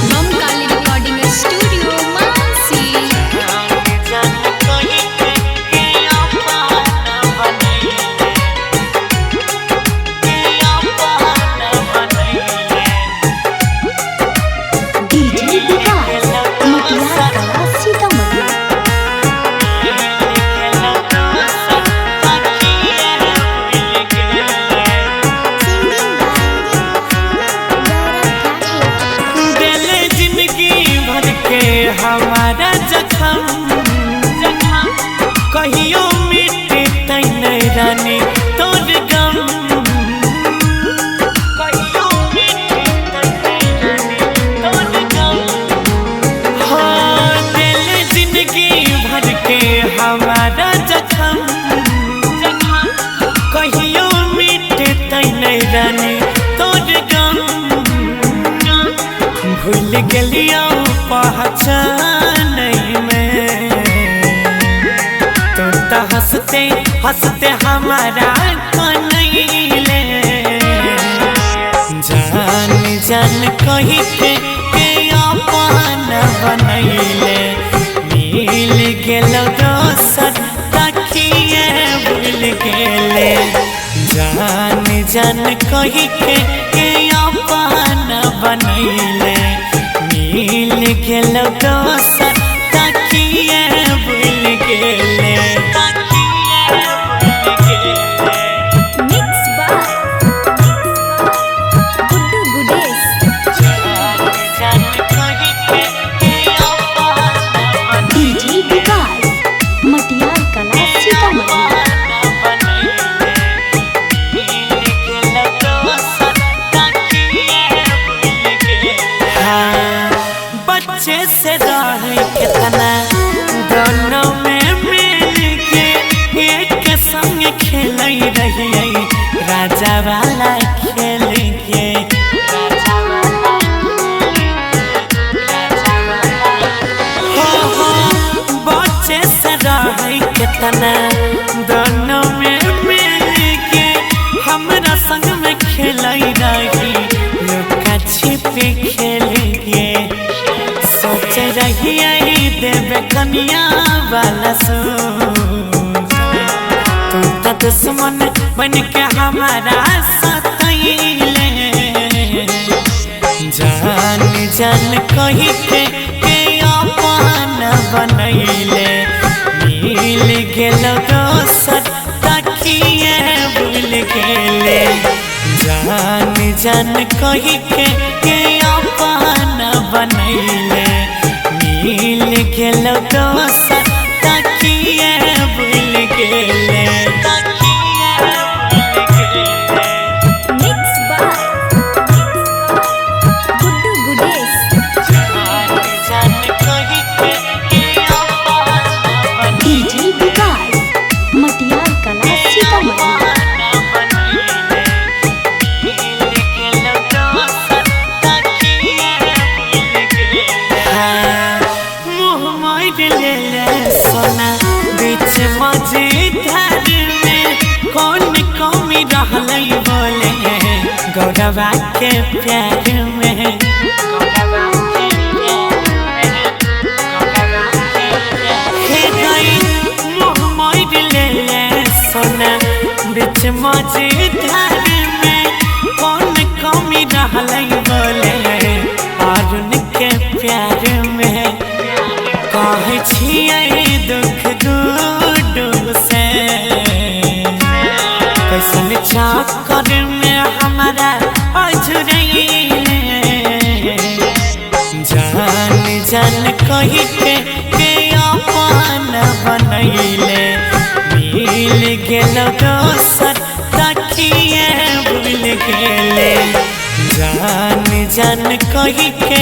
Bam Kali Recording Studio, Mansi. DJ Vikas Matiyar Kala Sitamarhi. Singing by Gaurav Thakur. दिल जिंदगी भर के हमारा जखम कहियो मिटे नहीं रानी तोर गम, कहियो मिटे नहीं रानी तोर गम। हाँ, दिल जिंदगी भर के हमारा जखम कहियो मिटे नहीं रानी तोर गम। भूल गेलियो पहचान में, तू तो हंसते हंसते हमारा कनैले। जान जान कही के अपन बनैले, मिल गेलो दोसर तकिए भूल गेले। जान जान कही के अपन बनैले, मिल गेलो दोसर तकिए भूल गेले, तकिए भूल गेले। Mix by Guddu Gudesh. जान कही के अपन डीजे विकास मटियार कला सीतामढ़ी। बच्चे से रहे कितना दोनों में मिल के एक संग खेल रही राजा वाला खेल के। हो हो, बच्चे से रहे कितना दोनों में मिल के हमरा संग में खेल रही लुका छिपी खेल के। सोच रही आई देवे कनिया वाला सो, तू तो दुश्मन बन के हमारा सतैले। जान जान कही के अपन बनैले, मिल गेलो दोसर तकिए भूल गेले। जान जान कही के अपन बनैले, मिल गेलो दोसर तकिए भूल गेले, तकिए भूल गेले। Mix by Guddu Gudesh. जान कही के अपन डीजे विकास मटियार कला सीतामढ़ी। सोना बीच मझधार में कौन कमी रहलै बोले गौरवा के प्यार में। हे गई मुँह मोड़ ले ले सोना बीच मझधार में कौन कमी रहलै बोले अरुण के प्यार में। कहै छियै दुख गुडू से कैसन चक्कर में हमारा अझुरैले। जान जान कही के अपन बनैले, मिल गेलो दोसर तकिए भूल गेले। जान जान कही के